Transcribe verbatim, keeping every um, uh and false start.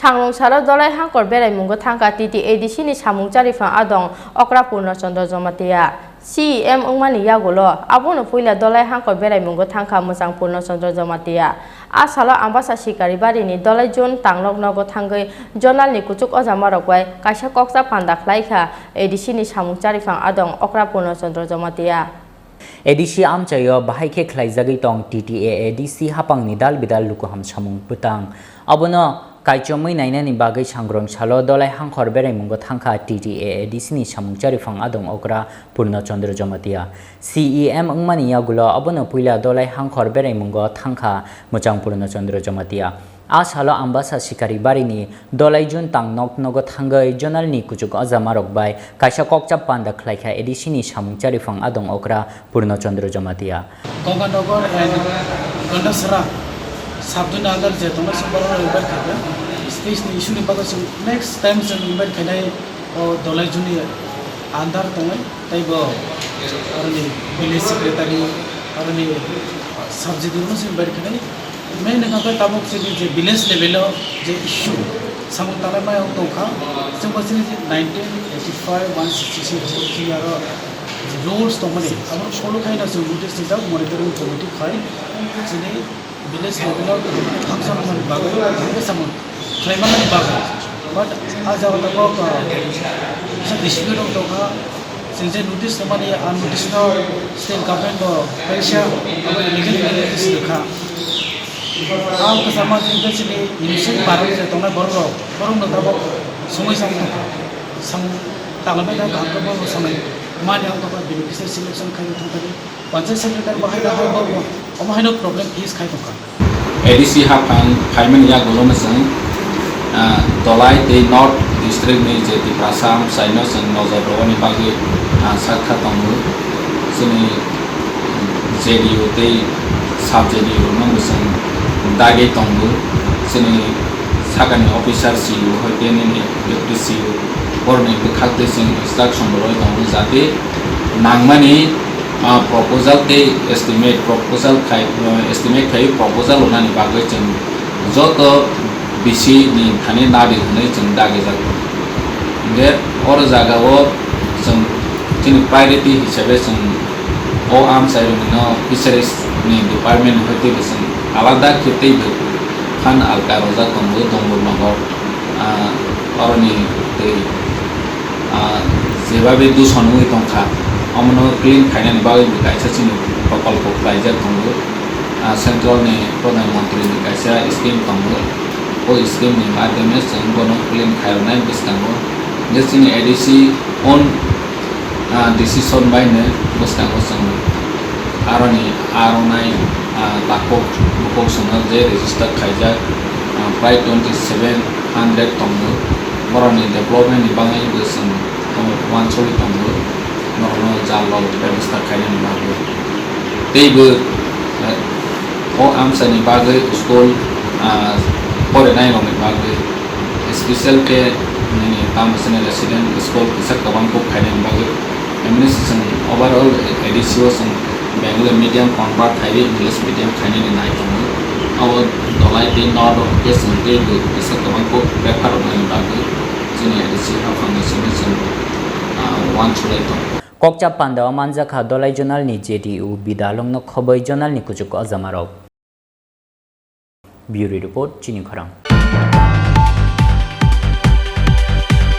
Thanglong salo Dolai Hangkor beraimungo thangkha T T A D C ni samung chariphang adong okra Purno Chandra Jamatia. C E M wngmani yagulo abono puila Dolai Hangkor beraimungo thangkha mwchang Purno Chandra Jamatia. A salo Ambasa Sikari barini Dolai Jun tangnok nogo thangwi zonal ni kuchuk ojamarok bai kaisa kokcha panda khlaikha A D C ni samung chariphang adong okra Purno Chandra Jamatia. A D C amchaio bahai khe khlaijagwi tong T T A A D C hapangni dal bidal lukuham samung bwtang. Abono kaichomwi nainani bagwi sangrong salo Dolai Hangkor beraimungo thangkha T T A A D C ni samung chariphang adong okra Purno Chandra Jamatia. C E M wngmani yagulo abono puila Dolai Hangkor beraimungo thangkha mwchang Purno Chandra Jamatia. A salo Ambasa Sikari barini Dolai Jun tangnok nogo thangwi zonal ni kuchuk ojamarok bai kaisa kokcha panda khlaikha A D C ni samung chariphang adong okra Purno Chandra Jamatia. Ganganagar and Gandasara sabduni under je tongnai se borok invite khaikha. Space ni issue ni bagwi chwng next time chwng invite khainai o Dolai Jun ni under tongnai. Tei bo aroni village secretary, aroni subject rokno se invite khainai. Main wngkha khe tabuk chini je village level o je issue samung tangnai mayung tongkha, chwngbo chini nineteen eighty five one sixty six chini aro rules tongmani abo follow khaina chwng notice rijak monitoring committee khai chini village level o function wngmani bagwi samung khlaimani bagwi. But a jaga tabuk kisa dispute rok tongkha. Chwng je notice tongmani, a notice no state government bo kaisa abo illegal notice rwkha. A kwchama je chini innocent parents je tongnai borok rok, borok no tabuk songwi samung tongkha. Samung tanglaibai kha, kaham khe borok samung mani ang tongkha, beneficiary selection khai thangkha. Panchayat secretary bo hai hai bo omo haino problem face khai tongkha. A D C haphang phaimani yagulo no chwng, ah, Dolai tei North District ni je Tiprasa amchaino chwng nojor rwani bagwi, ah, sakha tongo. Chini J D U tei sub J D U rokno bo chwng dagwi tongo. Chini sakani officer C E O hai tei nini deputy C E O borokni bwkhak tei chwng instruction bo rwui tongo, jate nangmani, ah, proposal tei estimate, proposal khai, ah, estimate khai proposal rwnani bagwi chwng joto V C ni thani nadi hwnwi chwng dagijak. Hwnkhe oro jagao chwng chini priority hisabe chwng o amchairokno fisheries ni department ni hoi teibo chwng alada khe teibo phan alka rwjak tongo Dongbur nogo, ah, oroni tei, ah, jebabe duson wngwi tongkha, omono clean khainani bagwi bo kaisa chini prokolpo khlaijak tongo. Ah, central ni Pradhan Mantri ni kaisa scheme tongo, o scheme ni madhyame chwng bono clean khairoknai bwskango. Je chini A D C own, ah, decision bai no bwskango chwng aroni aronai, ah, takhuk bukhuk chwngno je register khaijak, ah, prai twenty seven hundred tongo. Borokni development ni bagwi bo chwng, ah, uansugwi tongo. Norokno jal rok bebostha khainani bagwi. Teibo, eh, o amchaini bagwi school, ah, porinairokni bagwi special khe nini tamo chini resident school kisa kwbang kuk khainani bagwi. Emni se chwng overall A D C o chwng Bengali medium convert khaiwi English medium khainani nai tongo. Abo Dolai tei North o khe chwng teibo kisa kwbang kuk prefer rwnani bagwi chini A D C haphangni simi chwng, ah, uansugwi tongo. Kokcha pandao manjakha Dolai Zonal ni J D U bidalwng no khobwi zonal ni kuchuk ojamarok. Bureau Report, Chini Khorang.